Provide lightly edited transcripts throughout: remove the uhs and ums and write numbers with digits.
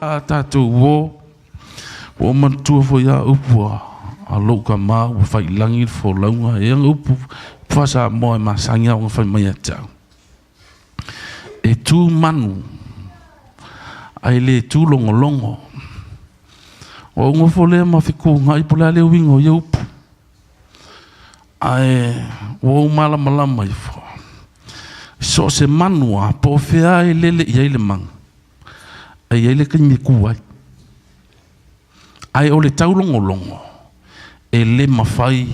A tatou uō, ua ou manatua foi lava upu a lou tama ua fai i lagi le folauga, e i ai ana upu faa-Samoa e masani lava ona fai mai ia te au, e tu manu ae le tu logologo. Ua ou nofo lea ma fetuunai po o le a le uiga o ia upu, ae ua ou malamalama ifo, so o se manu lava po o fea lava e lele i ai le manu, e i ai le taimi e tu ai. Ae o le taulogologo, e le mafai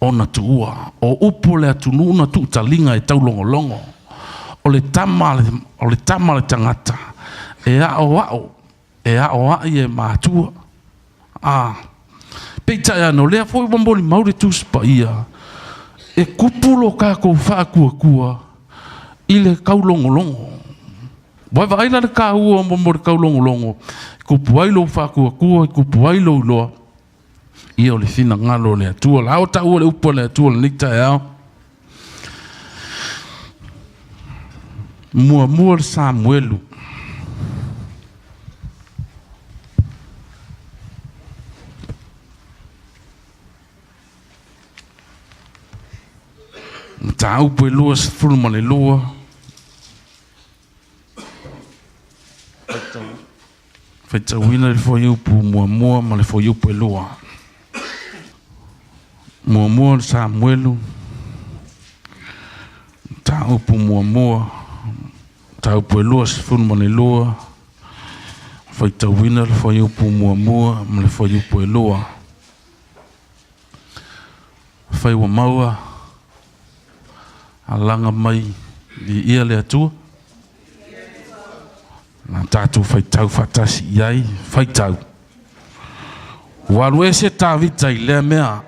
ona tuua. O upu o le atunuu na tuutaliga e taulogologo. O le tama o le tama a le tagata e aoao, e aoai e matua. A, peitai ane, o lea foi ua molimau le Tusi Paia, e tupu lo tatou faatuatua i le taulogologo. Ua vaai la le taua mo le taulogologo, e tupu ai lou faatuatua, e tupu ai lou iloa, ia o le finagalo o le Atua. La o taua le upu a le Atua i lenei taeao. Muamua le Samuelu. Mataupu e 22. Faitauina le fuaiupu muamua ma le fuaiupu e 2. Muamua o le Samuelu, mataupu muamua, mataupu e 22, faitauina le fuaiupu muamua ma le fuaiupu e 2. Fai ua maua alaga mai viia le Atua. Na tatou faitau faatasi i ai, faitau. Ua alu ese Tavita i lea mea,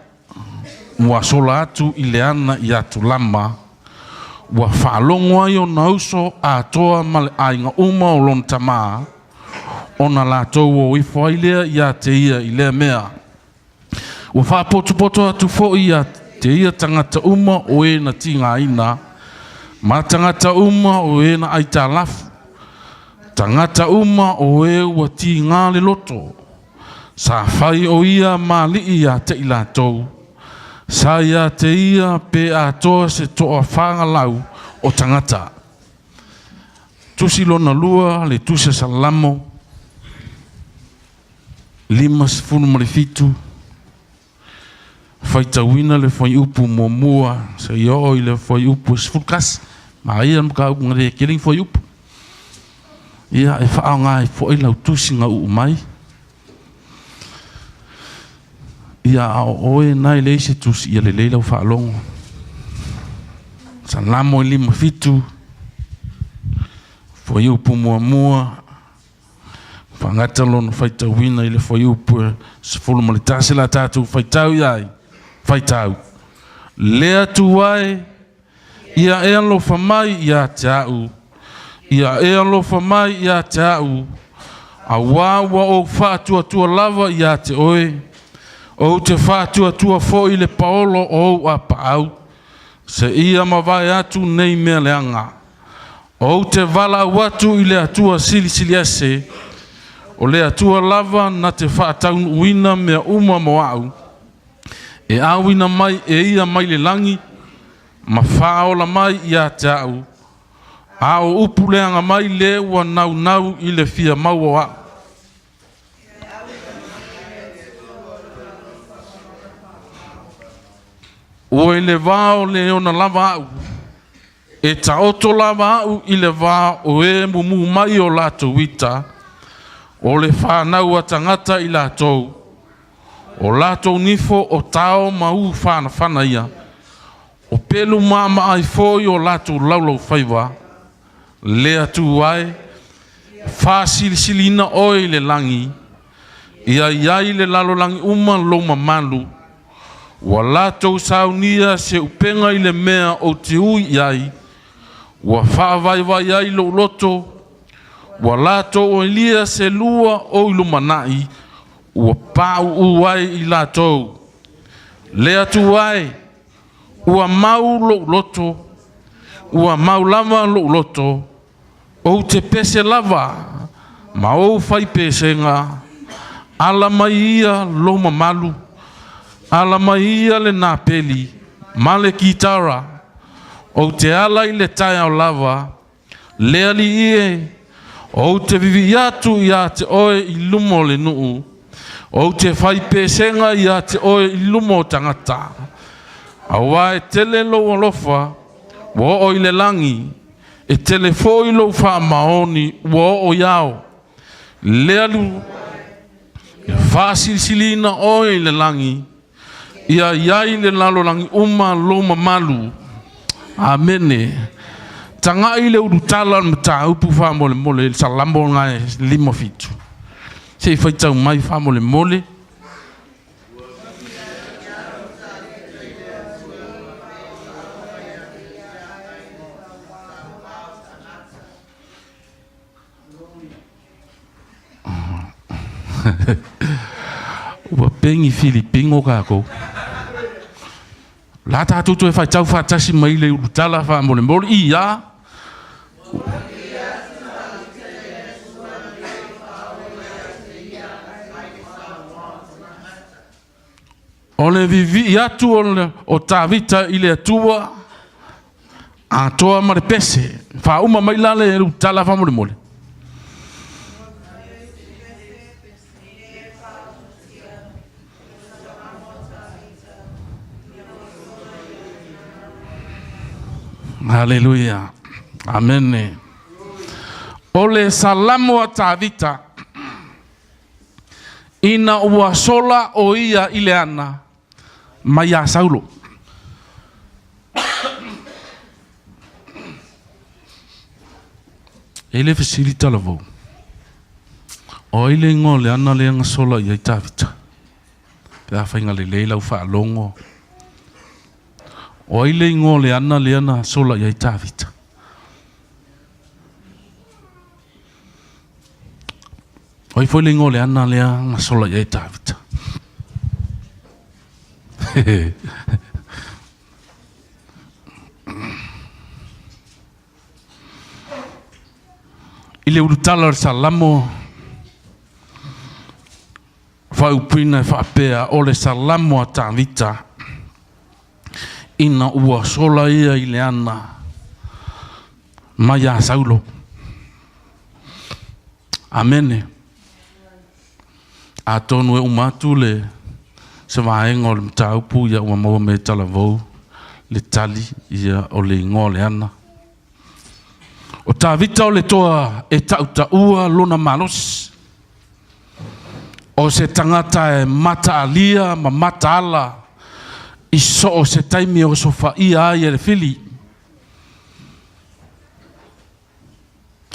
ua sola atu i le ana i Atulama, ua faalogo ai ona uso atoa ma le aiga uma o lona tamā, ona latou o ifo ai lea ia te ia i lea mea. Ua faapotopoto atu foi ia te ia tagata uma o e na tigaina, ma tagata uma o e na aitalafu, tagata uma o e ua tiga le loto, sa fai o ia ma alii ia te i latou, sa ia te ia pe atoa se toafagalau o tagata. Tusi lona lua, le Tusi a Salamo, 57, faitauina le fuaiupu muamua seia oo i le fuaiupu e 11. Manaia le mataupu na le tele ni fuaiupu. Ia, e faaaoga ai foi lau tusi na uu mai. Ia, a o oe na e leai se tusi, ia lelei lau faalogo. Salamo 57, fuaiupu muamua Faagata lona faitauina i le fuaiupu e 11 la tatou faitau i ai, faitau. Le Atua e, ia e alofa mai ia te au, ia e alofa mai ia te au, auā ua ou faatuatua lava ia te oe, ou te faatuatua foi i le paolo o ou apaau, seia mavae atu nei mea leaga. Ou te valaau atu i le Atua Silisili Ese, o le Atua lava na te faataunuuina mea uma mo au, e auina mai e ia mai le lagi, ma faaola mai ia te au, a o upu leaga mai le ua naunau i le fia maua o au. Ua i le va o le ona lava au, E taoto lava au i le va o e mumu mai o latou ita, o le fanau a tagata i latou, o latou nifo o tao ma u whanawhana ia, o pelu maamaai foi o latou laulaufaiva, le Atua e, faasilisilina oe i le lagi, ia i ai le lalolagi uma lou mamalu, Ua latou saunia se upega i le mea ou te ui i ai, ua faavaivai ai lou loto, ua latou oilia se lua ou i lumanai, ua pauu ai i latou. Le Atua e, ua mau lou loto, ua mau lava lou loto, Ou te pese lava ma ou faipesega, ala mai ia lou mamalu, ala mai ia le napeli ma le kitara, ou te ala i le taeao lava, le Alii e, ou te vivii atu ia te oe i luma o le nuu, ou te fai pesega ia te oe i luma o tagata. Aua e tele lou alofa, ua oo i le lagi, e tele foi lou faamaoni ua oo i ao. Le alu e faasilisiliina oe i le lagi, ia i ai le lalolagi uma lou mamalu. Amene. Tagai le ulutala o le mataupu faamolemole i le Salamo 57. Se i faitau mai faamolemole. Ua pegi Filipino kākou. La tātou toe faitau faatasi mai le ulutala faamolemole. Ia. O le vivii atu o Tavita i le Atua, atoa ma le pese. Faauma mai la le tala faamolemole. Haleluia. Amene. O le Salamo a Tavita. Ina ua sola o ia i le ana mai iā Saulo. E le fesili talavou. O ai le igoa o le ana lea na sola i ai Tavita? Pe a faiga lelei lau faalogo. O ai le igoa o le ana lea na sola i ai Tavita? O ai foi le igoa o le ana lea na sola i ai Tavita? I le ulutala o le Salamo, faaupuina e faapea, o le Salamo a Tavita, ina ua sola ia i le ana mai iā Saulo. Amene. Atonu e uma atu le se vaega o le mataupu ia ua maua mai e talavou le tali ia o le igoa o le ana. O Tavita o le toa e tautaua lona malosi. O se tagata e mataalia ma mataala i so o se taimi e osofaia ai e le fili.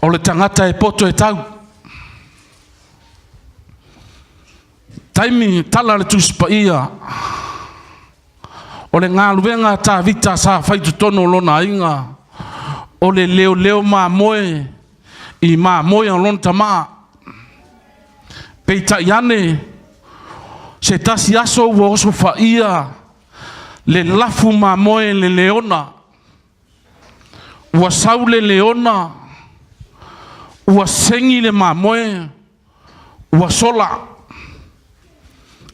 O le tagata e poto e tau. Taimi tala le Tusi Paia, o le galuega a Tavita sa fai totonu o lona aiga, o le leoleo mamoe i mamoe a lona tama. Peitai ane, se tasi aso ua osofaia le lafu mamoe le leona. Ua sau le leona, ua segi le mamoe, ua sola.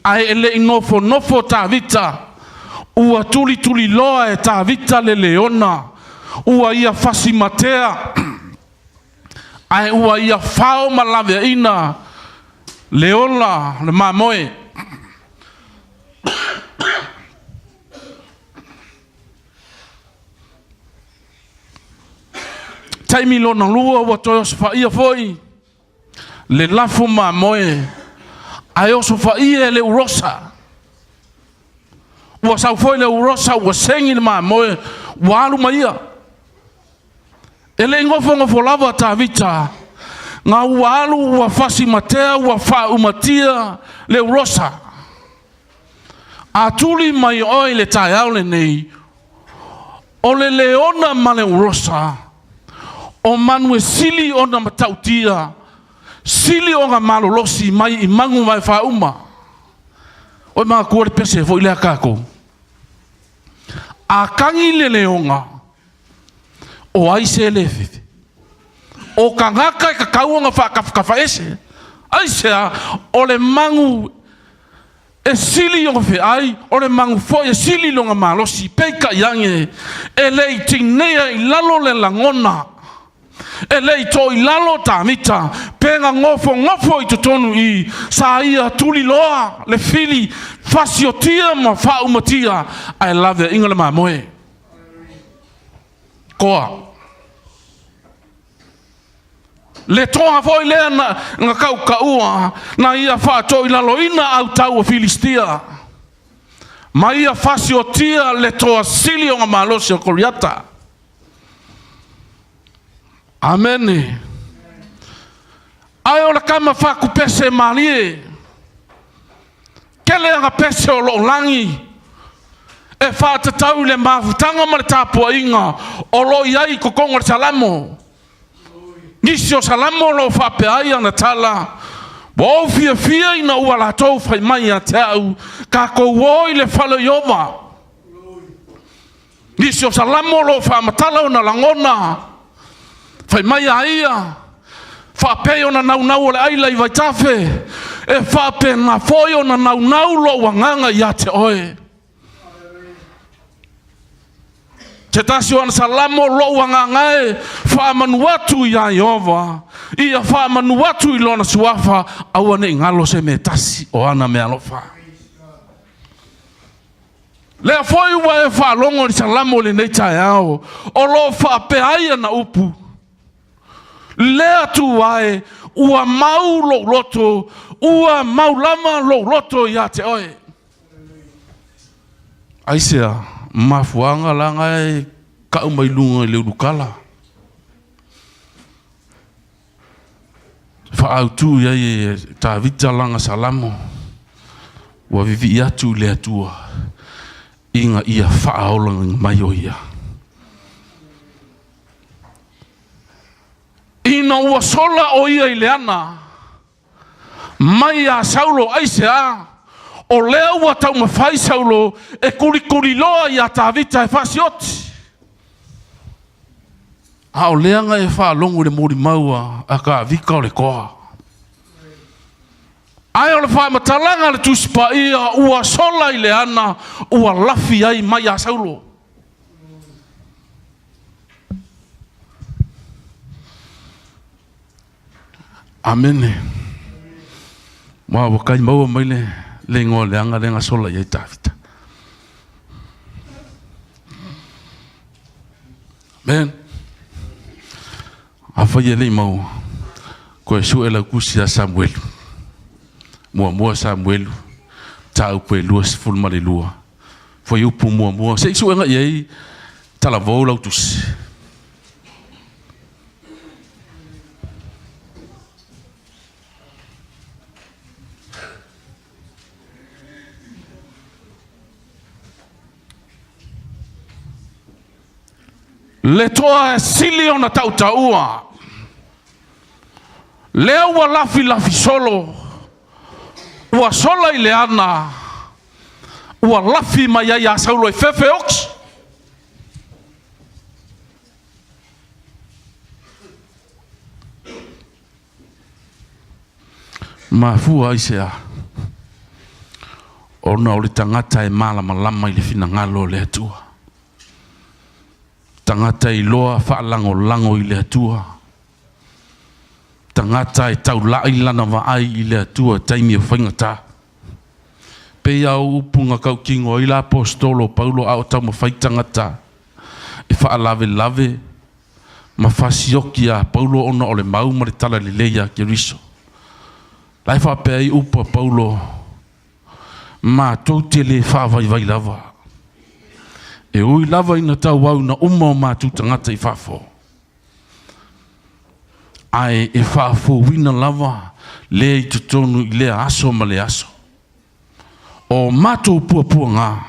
Ae e le i nofonofo Tavita, ua tulituliloa e Tavita le leona, ua ia fasimatea, ae ua ia fao ma laveaina le ola o le mamoe. Taimi lona lua ua toe osofaia foi le lafo mamoe, ae osofaia e le urosa. Ua sau foi le urosa ua segi le mamoe, ua alu ma ia. E le i nofonofo lava Tavita, na ua alu ua fasimatea ua faaumatia le urosa. A tuli mai oe i le taeao lenei, o le leona ma le urosa, o manu e sili ona matautia, sili ona malolosi mai i manu vae faauma. Oi manatua le pese foi lea kākou. A kagi le leona, o ai se le fefe? O tagata e tatau ona faatafatafaese. Aisea? O le magu e sili ona feai, o le magu foi e sili lona malosi. Peitai ane, e le i tineia i lalo le lagona, e le i to i lalo Tāmita, pe na nofonofo i totonu i sa ia tuliloa le fili fasiotia ma faaumatia, ae laveaiga le mamoe. Toa. Le toa foi lea na tautaua, na ia faatoilaloina autau o Filistia, ma ia fasiotia le toa sili ona malosi o Koliata. Amene. Ae o le tama fatupese malie, tele ana pese o loo lagi, e faatatau i le mafutaga ma le tapuaiga o lo o i ai i totonu o le Salamo. Nisi o Salamo o lo o faapea ai ana tala, ua ou fiafia ina ua latou fai mai ia te au, tatou o i le fale o Ieova. Nisi o Salamo o lo o faamatala ona lagona, fai mai a ia, faapei ona naunau o le aila i vaitafe, e faapena foi ona naunau lou agaga ia te oe. Se tasi o ana salamo, lou agaga e faamanu atu iā Ieova, ia faamanu atu i lona suafa, aua ne i galo se mea tasi o ana meaalofa. Lea foi ua e faalogo i le salamo i lenei taeao, o lo o faapea ai ana upu, Le Atua e, ua mau lou loto, ua mau lava lou loto ia te oe. Aisea? Mafuaaga la e kau mai luga i le ulukala. Faaautu i ai e Tavita lana salamo, ua vivii atu i le Atua ina ia faaolaina mai o ia. Ina ua sola o ia i le ana, mai iā Saulo, aisea? O lea ua taumafai Saulo e kulikuliloa iā Tavita e faasioti. A o lea na e faalogo i le molimau a Tavita o le toa. Ae o le faamatalaga a le Tusi Paia, ua sola i le ana, ua lafi ai mai iā Saulo. Amene. Ua kai maua mai le le igoa leaga lea na sola i ai Tavita. Amen. Afai e le i maua, koe sue lau tusi ia Samuelu. Muamua Samuelu, mataupu e 22, fuaiupu muamua. Se i suega i ai talavou lau tusi. Le toa e sili ona tautaua, lea ua lafilafi solo, ua sola i le ana, ua lafi mai ai ia Saulo e fefe oki. Mafua aisea? Ona o le tagata e malamalama i le finagalo o le Atua. Tagata iloa faalagolago i le Atua. Tagata e taulai lana vaai i le Atua i taimi o faigata. Pei lava o upu na tautino ai le aposetolo o Paulo a o taumafai tagata e faalavelave ma fasioki iā Paulo ona o le mau ma le talalelei iā Keriso. La e faapea ai upu a Paulo, Matou te le faavaivai lava. E ui lava ina tauau ina uma o matou tagata i fafo, ae e faafouina lava lea i totonu i lea aso ma lea aso. O matou puapuaga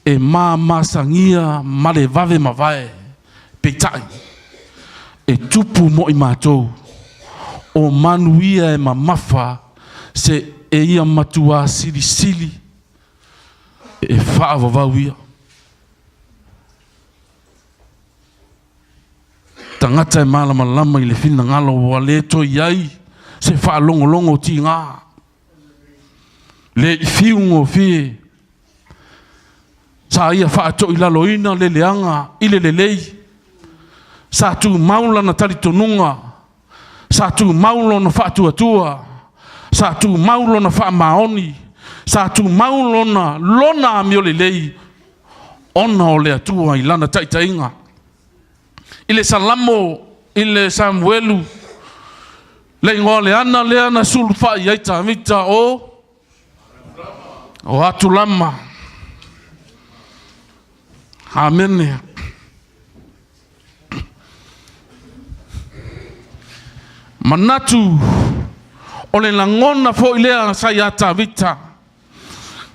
e mamasagia ma le vave mavae, peitai, e tupu mo i matou, o manuia e mamafa se e ia matuā silisili e faavavau ia. tagata e malamalama i le finagalo ua le toe i ai se faalogologo tiga, le i fiu gofie. Sa ia faatoilaloina le leaga i le lelei. Sa tumau lana talitonuga, sa tumau lona faatuatua, sa tumau lona faamaoni, sa tumau lona lona amio lelei ona o le Atua i lana taitaiga. I le Salamo i le Samuelu, le igoa leana lea na sulufai ai Tavita o o Atulama. Amene. Manatu o le lagona foi lea sa ia Tavita,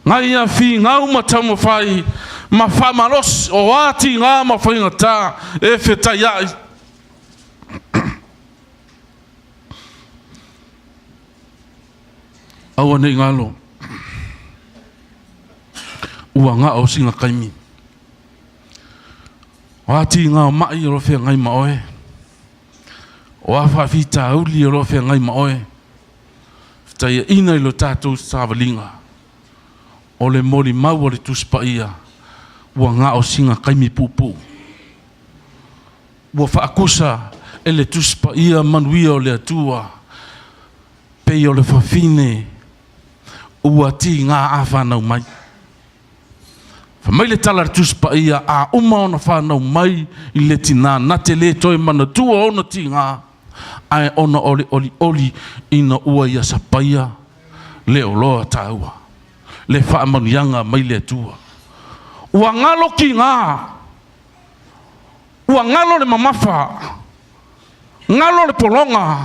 ngai figau ma taumafai ma faamalosi o a tiga ma faigata e fetaiai. Aua nei galo, ua gao sina kaimi. O a tiga o mai o lo feagai ma oe, o a faafitauli o lo feagai ma oe, fetaiaina i lo tatou savaliga, o le molimau a le Tusi Paia, ua gao sina kaimi puupuu. Ua faakusa e le Tusi Paia manuia o le Atua, pei o le fafine ua tiga a fanau mai. Fai mai le tala a le Tusi Paia, a uma ona fanau mai i le tinā, na te le toe manatua ona tiga, ae ona o le olioli ina ua ia sapaia le oloa taua, le faamanuiaga mai le Atua. Ua galo tiga, ua galo le mamafa, galo le pologa,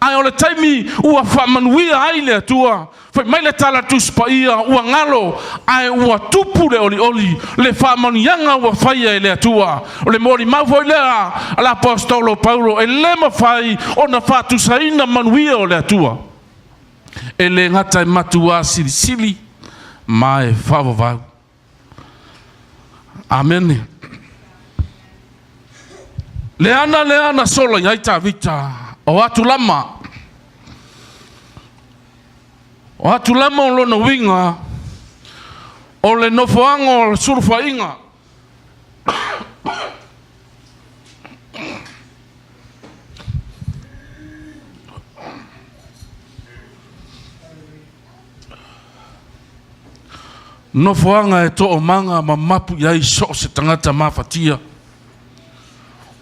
ae o le taimi ua faamanuia ai le Atua, fai mai le tala Tusi Paia, ua galo, ae ua tupu le olioli, le faamanuiaga ua faia e le Atua. O le molimau foi lea a le Aposetolo Paulo, e le mafai ona faatusaina manuia o le Atua. E le gata e matuā silisili ma e faavavau. Amene. Le ana lea na sola i ai Tavita, o Atulama. O Atulama o lona uiga, o le nofoaga o le sulufaiga. Nofoaga e toomaga ma mapu i ai so o se tagata mafatia.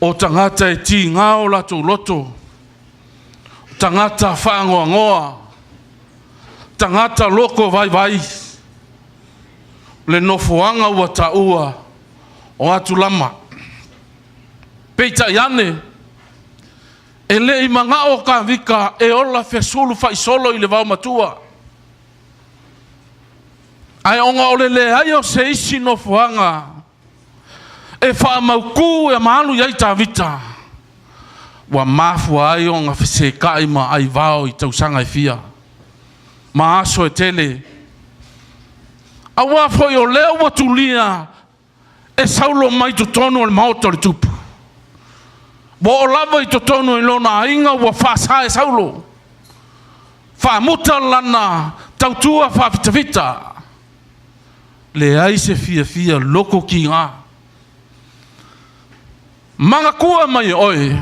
O tagata e tiga o latou loto, o tagata faanoanoa, tagata loko vaivai. Le nofoaga ua taua o Atulama. Peitai ane, e le i manao Tavita e ola fesulufaisolo i le vaomatua. Ae ona o le leai o se isi nofoaga e faamautu e ma alu i ai Tavita, ua mafua ai ona fesetai ma aivao i tausaga e fia ma aso e tele. Aua foi o lea ua tulia e Saulo mai totonu o le maota o le tupu. Ua oo lava i totonu i lona aiga ua faasa e Saulo, faamuta lana tautua faafitafita. Leai se fiafia loko kiga. Manatua mai e oe,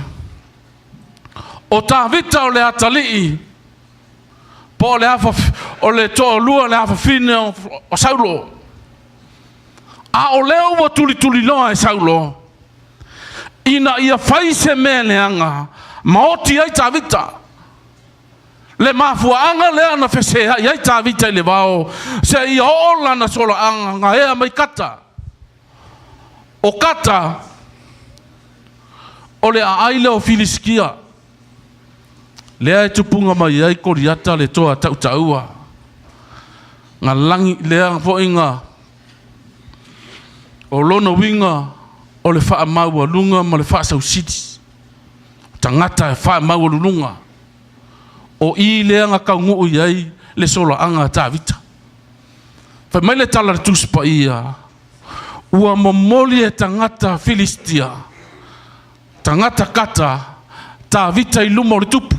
o Tavita o le atalii, po o le afa, o le toalua le afafine o Saulo. A o lea ua tulituliloa e Saulo, ina ia fai se mea leaga ma oti ai Tavita. Le mafuaaga lea na feseai ai Tavita i le vao, se ia oo lana solaaga gaea mai Kata. O Kata, o le aai lea o Filisitia, lea e tupuga mai ai Koliata le toa tautaua. Nga lagi lea foi nga o lona uiga o le faamaualuga ma le faasausili. Tagata e faamaualuluga. O i lea na taunuu i ai le solaaga a Tavita. Fai mai le tala a le Tusi Paia, ua momoli e tagata Filistia. tagata kata Tavita i luma o le tupu.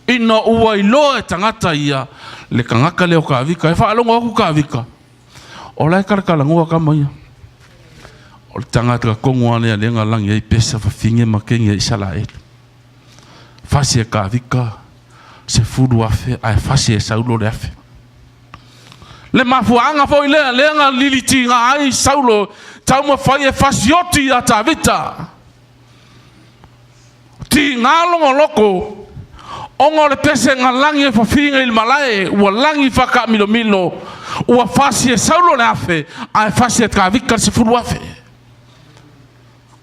Ina ua iloa e tagata ia le kagaka lea o Kavika. E faalogo aku Kavika, o la e kalakalagua kama ia. O le tagata kogu lava lea lea na lagi ai pesa fafine ma kegi a Isalaelu. Fasi e Kavika 10,000 ae fasi e Saulo le 1,000. Le mafuaaga foi lea lea na lilitiga ai Saulo taumafai e fasioti ia Tavita. Tiga logologo ona o le pese na lagi e fafine i le malae ua lagi faakaamilomilo, ua fasi e Saulo le 1,000 ae fasi e Tavita le 10,000.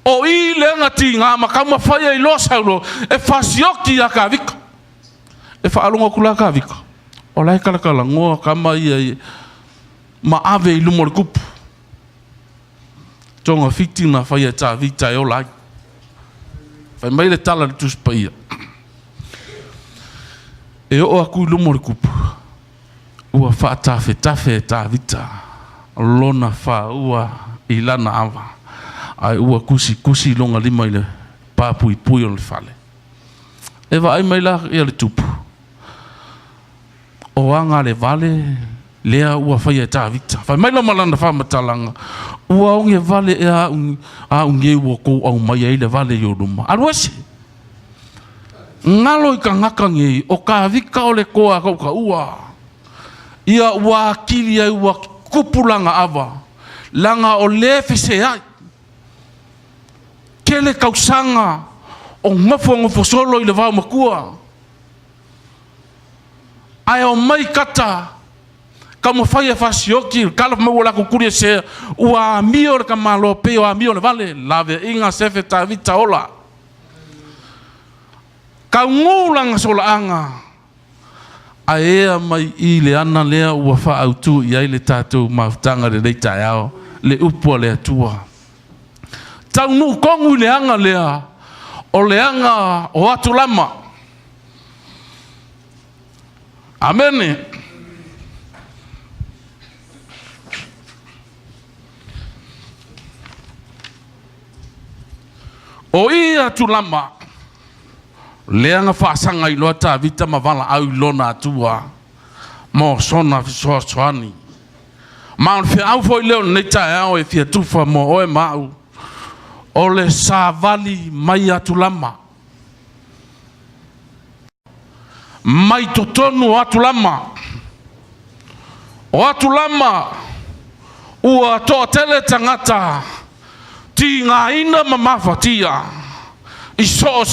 O i lea na tiga ma taumafai ai loa Saulo e fasioti ia Kavika. E faalogo atu la Kavika, o la e kalakalanoa kama ia ma ave i luma o le tupu. Tonga fiti na fai e Tavita e ola ai. Fai mai le tala le Tusi Paia. E oo aku i luma o le kupu, ua faatafetafe e Tavita lona fāua i lana ava, ae ua kusikusi lona lima i le papuipui o le fale. E vaai mai la ia le tupu, o aga le vale lea ua faia e Tavita. Fai mai la ma lana faamatalaga, ua oge vale ea a'u nei ua tou aumai ai le vale i ou luma. Alu ese. Galo i kagaka nei, o Kavika o le toa kaukaua. Ia ua akili ai ua tupu lana ava, laga o lē feseai. Tele tausaga o nofonofo solo i le vaomatua. Ae omai kata taumafai e fasioti le tala fai mai ua latou tuliesea, ua amio le tamaloa pei o amio le vale, laveaiga sefe Tavita ola. Taugū lana solaaga, ae ea mai i le ana lea ua faaautu i ai le tatou mafutaga i lenei taeao, le upu a le Atua. Taunuu tonu i le aga lea, o le aga o Atulama. Amene. O i Atulama, lea na faasaga ai loa Tavita ma valaau i lona Atua mo sona fesoasoani. Ma o le feau foi lea o lenei taeao e fia tufa mo oe ma au, o le savali mai Atulama. Mai totonu o Atulama. O Atulama ua toatele tagata tigaina ma mafatia i so o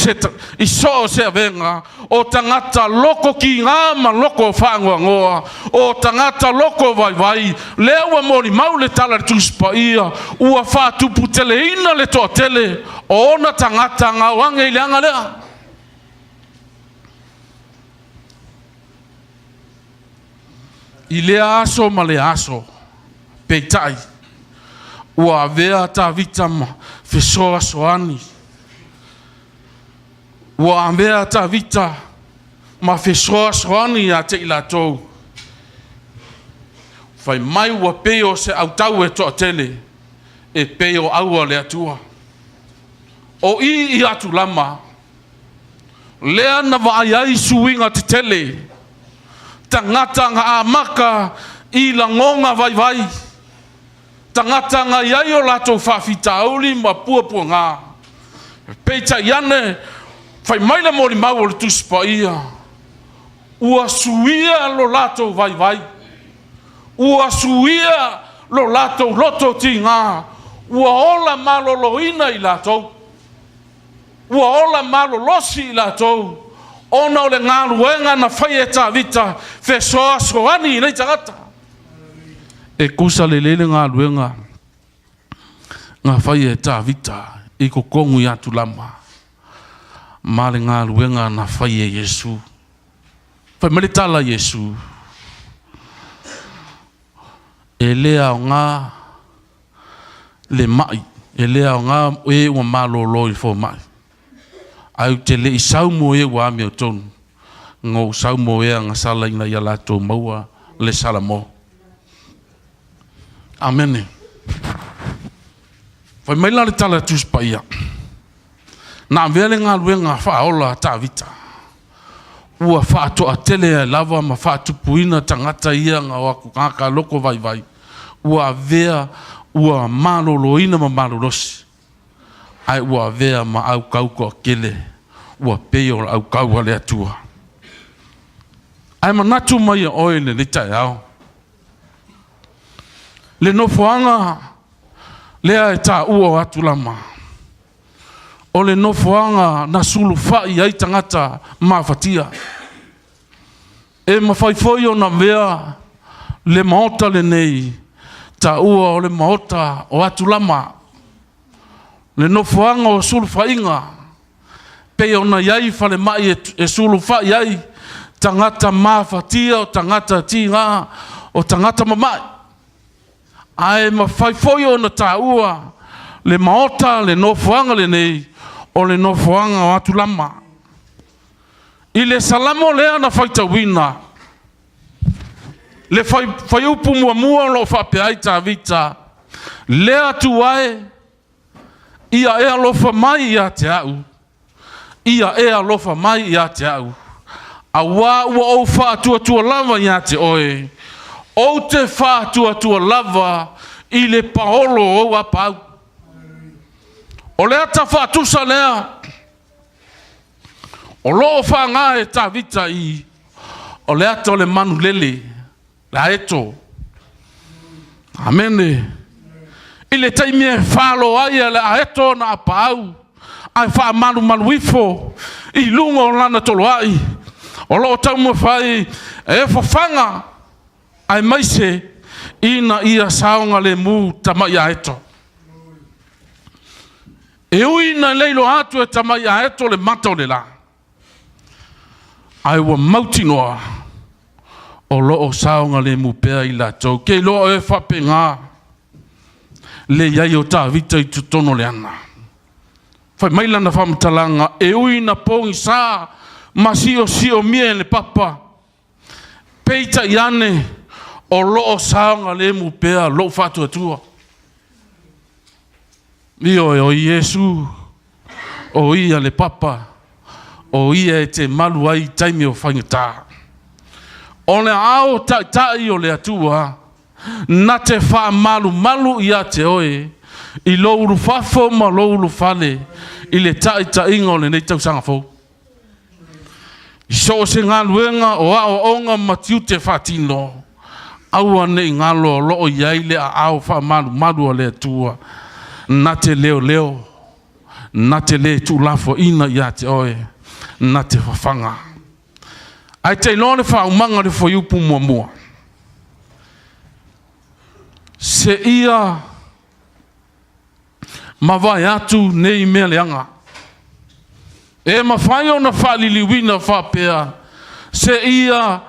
se avega, o tagata loko kiga ma loko faanoanoa, o tagata loko vaivai, lea ua molimau le tala le Tusi Paia, ua faatuputeleina le toatele o ona tagata gaoage i le aga lea. I lea aso ma lea aso, peitai, ua avea Tavita ma fesoasoani. Ua avea Tavita ma fesoasoani ia te i latou. Fai mai ua pei o se autau e toatele, e pei o aua le Atua. O i i Atulama, lea na vaai ai suiga tetele, tagata na amata i lagoga vaivai, tagata na i ai o latou faafitauli ma puapuaga. Peitai ane, fai mai le molimau o le Tusi Paia, ua suia lo latou vaivai, ua suia lo latou loto tiga, ua ola maloloina i latou, ua ola malolosi i latou, ona o le galuega na fai e Tavita fesoasoani i nei tagata. E kusa lelei le galuega na fai e Tavita i totonu i Atulama ma le galuega na fai e Iesu. Fai mai le tala a Iesu, e le aoga le mai, e le aoga e ua malolo i fomai, ae ou te le i sau mo e ua amiotonu, na ou sau mo e agasala ina ia latou maua le salamo. Amene. Fai mai la le tala a Tusi Paia. Na avea le galuega faaola a Tavita, ua faatoatele ai lava ma faatupuina tagata ia na o atu tagata loto vaivai, ua avea ua maloloina ma malolosi, ae ua avea ma autau toatele, ua pei o le autau a le Atua. Ae manatu mai ia oe i lenei taeao, le nofoaga lea e taua o Atulama, o le nofoaga na sulufai ai tagata mafatia. E mafai foi ona avea le maota lenei, taua o le maota o Atulama, le nofoaga o sulufaiga, pei ona i ai falemai e sulufai ai tagata mafatia, o tagata tiga, o tagata mamai. Ae mafai foi ona taua le maota, le nofoaga lenei, o le nofoaga o Atulama. I le Salamo lea na faitauina, le fuaiupu muamua o lo o faapea ai Tavita, Le Atua e, ia e alofa mai ia te au, ia e alofa mai ia te au, auā ua ou faatuatua lava ia te oe, ou te faatuatua lava i le paolo o ou apaau. O le ata faatusa lea o lo o faga e Tavita i o le ata o le manulele, le aeto. Amene. I le taimi e falo ai e le aeto ona apaau, ae faamalumalu ifo i luga o lana toloai, o lo o taumafai e fafaga aemaise ina ia saogalemu tamai aeto. E ui ina le iloa atu e tamai aeto le mata o le la, ae ua mautinoa o lo o saogalemu pea i latou. Ke iloa e faapena le i ai o Tavita i totonu o le ana. Fai mai lana faamatalaga, e ui ina pogisa ma siosiomia e le papa, peitai ane o lo o saogalemu pea lou faatuatua. Ioe, o Iesu, o ia le papa, o ia e te malu ai i taimi o faigata. O le ao taitai o le Atua, na te faamalumalu ia te oe, i lou ulufafo ma lou ulufale, i le taitaiga o lenei tausaga fou. I so o se galuega o aoaoga ma tiute faatino, aua ne i galo o lo o i ai le aao faamalumalu a le Atua, na te leoleo, na te le tuulafoaina ia te oe, na te fafaga. Ae te iloa le faaumaga o le fuaiupu muamua. Se ia mavae atu nei mea leaga. E mafai ona faaliliuina faapea, se ia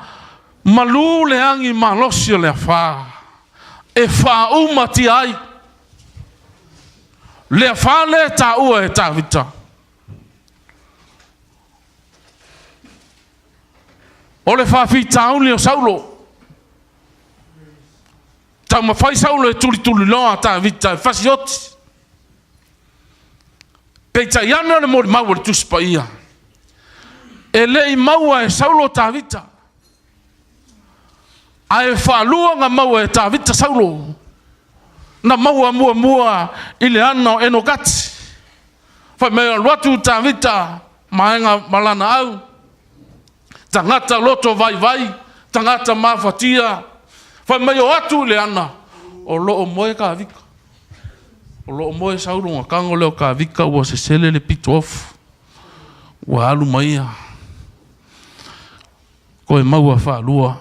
malū le agi malosi o le afā, e faaumatia ai le afā lea e taua e Tavita. O le faafitauli o Saulo, taumafai Saulo e tulituliloa Tavita e fasioti. Peitai ane o le molimau o le Tusi Paia, e le i maua e Saulo Tavita, ae faalua na maua e Tavita Saulo, na maua muamua i le ana o Enogati. Fai mai alu atu Tavita ma aiga ma lana au, tagata loto vaivai, tagata mafatia, fai mai o atu i le ana, o lo o moe Kavika. O lo o moe Saulo na tago lea o Kavika ua sesele le pito ofu. Ua alu mai ia. Koe maua faalua.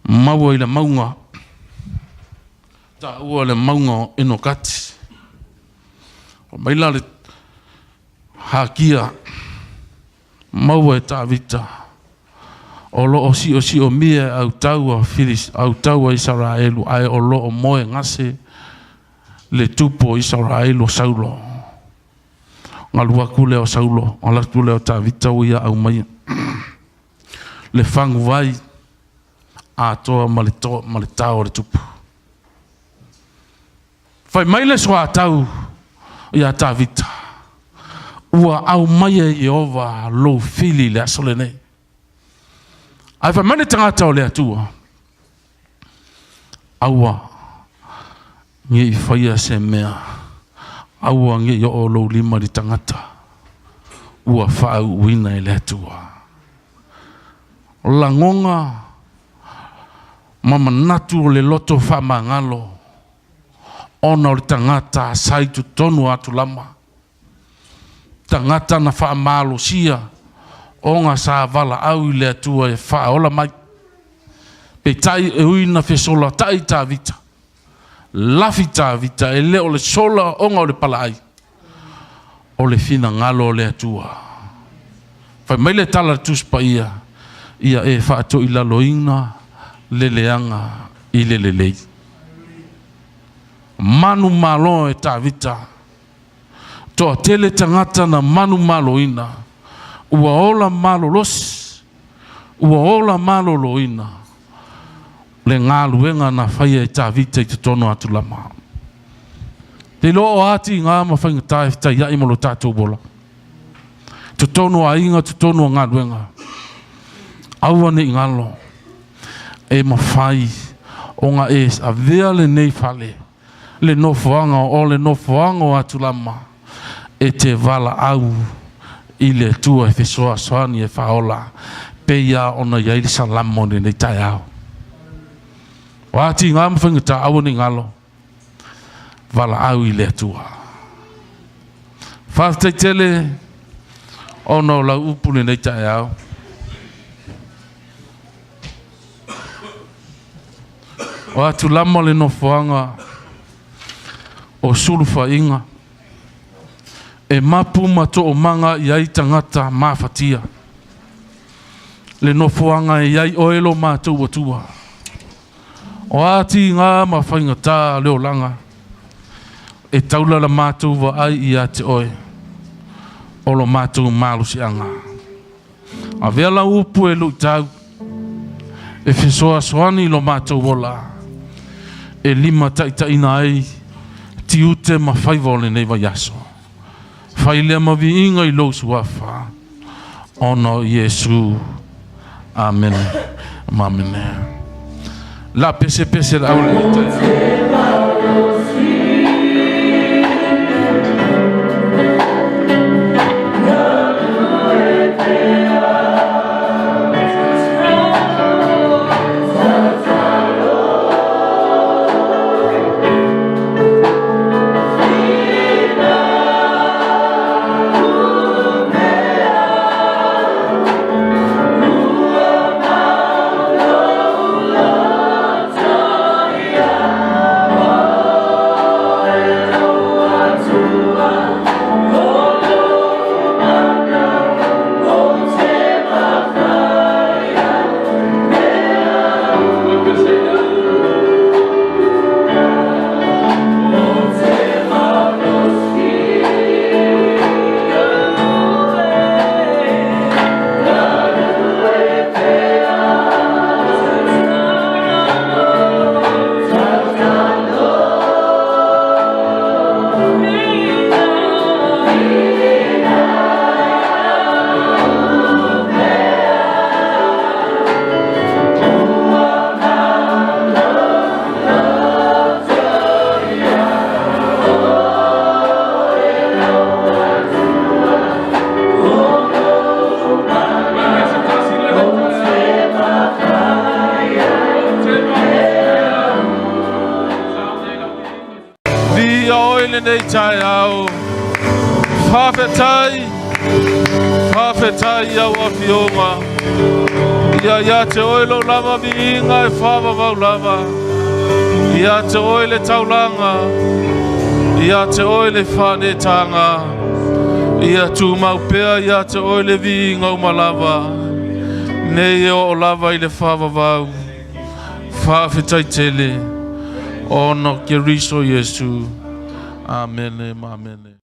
Maua i le mauga. Taua le mauga o Enokati. O mai la le hakia maua e Tavita o lo o siosiomia e autau a Filis, autau a Isaraelu, ae o lo o moe gase le tupu o Isaraelu o Saulo. Galu atu lea o Saulo, alu atu lea o Tavita ua ia au mai le faguvai atoa ma le to, ma le tao o le tupu. Fai mai le soatau ia Tavita. Ua aumaia e Ieova lou fili i le aso lenei. Ae fai mai le tagata o le Atua, Aua ne i faia se mea, aua ne i oo lou lima i le tagata ua faauuina e le Atua. Lagona ma manatu o le loto faamagalo ona o le tagata sa i totonu o atulama, tagata na faamalosia ona sa valaau i le Atua e faaola mai. Peitai e ui na fesolatai Tavita, lafi Tavita e le o le sola ona o le palaai, o le finagalo o le Atua. Fai mai le tala a le Tusi Paia, ia e faatoilaloina le leaga i le lelei. Manumalo e Tavita, toatele tagata na manumaloina, ua ola malolosi, ua ola maloloina le galuega na faia e Tavita i totonu o atulama. Te iloa o a tiga ma faigata e fetaiai ma lo tatou ola. Totonu o aiga, totonu o galuega. Aua ne i galo e mafai ona e avea lenei fale, le nofoaga o le nofoaga o atulama, e te valaau i le Atua e fesoasoani e faaola, pei lava ona i ai le salamo i lenei taeao. O a tiga ma faigata, aua ne i galo, valaau i le Atua. Faafetai tele ona o lau upu lenei taeao. O atulama le nofoaga o sulufaiga e mapu ma toomaga i ai tagata mafatia. Le nofoaga e i ai oe lo matou Atua. O a tiga ma faigata le olaga, e taula la matou vaai ia te oe, o lo matou malosiaga. Avea lau upu e luitau, e fesoasoani i lo matou ola, e limataitaiina ai tiute ma faiva o lenei vaiaso. Fai lea ma viiga i lou suafa, ona o Iesu. Amene. Ma amene. La pese pese la au lenei taeao. Viia oe lenei taeao. Faafetai, faafetai i au afioga. Ia ia te oe lou lava viiga e faavavau lava. Ia te oe le taulaga, ia te oe le faanetaga. Ia tumau pea ia te oe le viiga uma lava. Nei e oo lava i le faavavau. Faafetai tele ona o Keriso Iesu. Amene ma amene.